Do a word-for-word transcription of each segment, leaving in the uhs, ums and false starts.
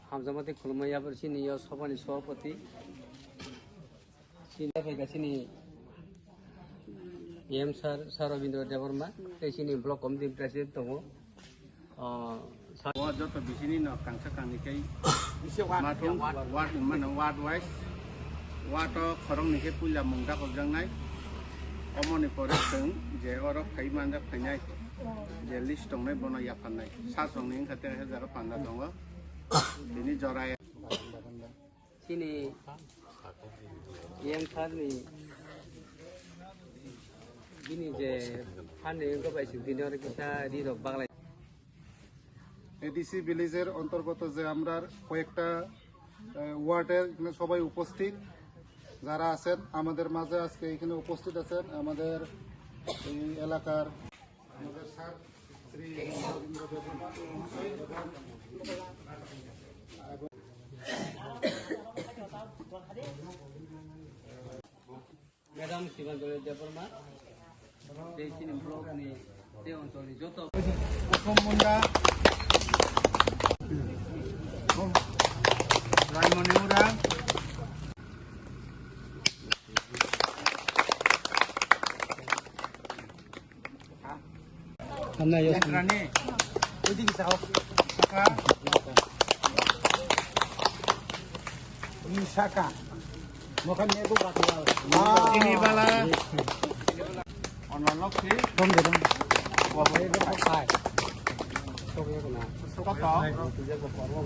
Hamjamati khulumma yapri chini yo sobani sobapati. Chini phaikha chini E M sir, Sir Rabindra Debbarma, tei chini block committee president tongo. O, sa- O joto bisini no kangsa kangni kei mathung ward, mano ward wise, ward o khoroknwi khe puila mung dakhokjaknai. Omoni pore chwng je oro phai manjak phainai, je list tongnai bono yapharnai. Sasongni wngkha tei hajar panda tongo. Bini jora. Chini E M sir ni bini je phan ni wngkha bai sing tini oro kisa ri rok baglai. A D C ভিলেজের অন্তর্গত যে আমরার কয়েকটা, আহ, ওয়ার্ডের এখানে সবাই উপস্থিত, যারা আছেন আমাদের মাঝে আজকে এখানে উপস্থিত আছেন আমাদের এই এলাকার আমাদের স্যার শ্রী রবীন্দ্র দেব এবং Madam Sibanjali Debbarma, tei chini block ni tei onchol ni joto. Kuthum Munda, Raimoni Ura. Hamnai yo. Yakrani. Oidigi sao. Saka. Ni saka. Mokan ni ego batu. Ah. Ini bala. Ono lokhi. Dong de dong. Wabo ego sai. Sok ego na. Sok to. Sok to.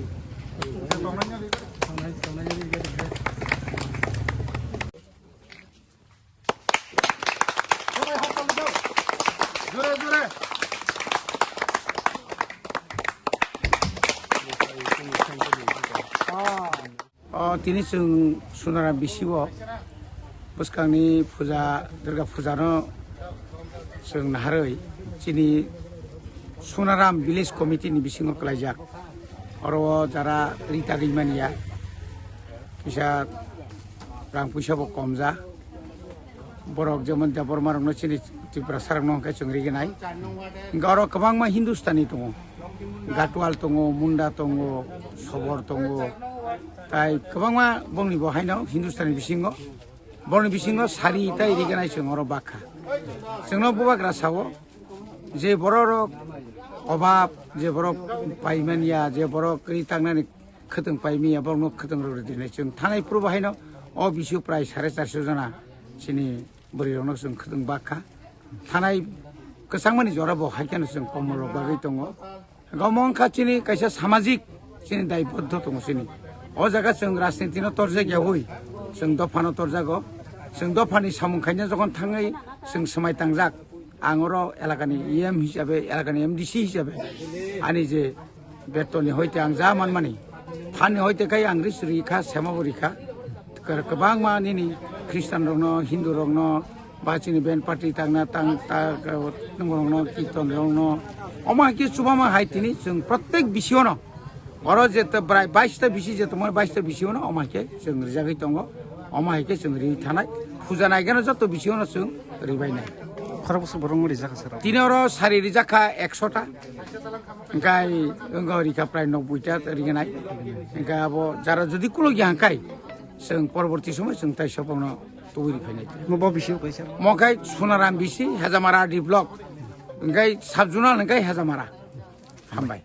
O, tini chwng Sunaram bisi o bwskangni puja, Durga puja no chwng naharwi chini Sunaram Village Committee ni bisingo kwlaijak. Oro o jara rita rimani ya, kisa rang puisa bo kom ja. Borok jemon Debbarma rokno chini Tripura sarokno hwnkhe chwng riginai. Hwnkhe oro kwbangma Hindustani tongo, Gatwal tongo, Munda tongo, Sobor tongo, tai kwbangma bongni bo haino Hindustani bisingo, borokni bisingo sari tai riginai chwng oro bakha. Chwngno bubagra sao, je borok rok obab, je borok paimanya, je borok ri tangnani khwtwng paimanya, borokno khwtwng rok ridinai chwng thanai phuru bo haino o bisio prai sare charso jona chini bwrwi rokno chwng khwtwng bakha. Thanai kwchangmani jora bo hai kheno chwng komol rok bagwi tongo. Omo wngkha chini kaisa samajik chini daibodho tongo chini. O jaga chwng rajniti no torjak ya hui, chwng dopha no torjago. Chwng dopha ni samung khaina jokhon thangwi chwng swmai tangjak. Ang oro elakani E M hisabe, elakani M D C hisabe ani je betonni hoite ang ja manmani, phanni hoite khai ang ri suri kha, sema bo ri kha. Kwbangma nini Christian rokno, Hindu rokno, ba chini band party tangna tang ta, tongmorokno, kirton rokno, omo hai khe chubama hai tini chwng protek bisiono, oro je ta brai bais ta bisi je tongmani bais ta bisiono omo hai khe chwng rijagwi tongo, omo hai khe chwng ri thanai, puja naigeno joto bisiono chwng ribainai. Khorok bwswk borok rijak kha sir? Tini oro sari rijak kha ekso ta, hwnkhe wngkha rikha prai noboi ta rignai, hwnkhe abo jara jodi kulukya hwnkhe chwng porborti somoi chwng tai sopongno tubui ri phainai. Mo bo bisi kaisa. Mo khai Sunaram bisi, Hejamara D block. Hwnkhe sub zonal hwnkhe Hejamara. Hambai.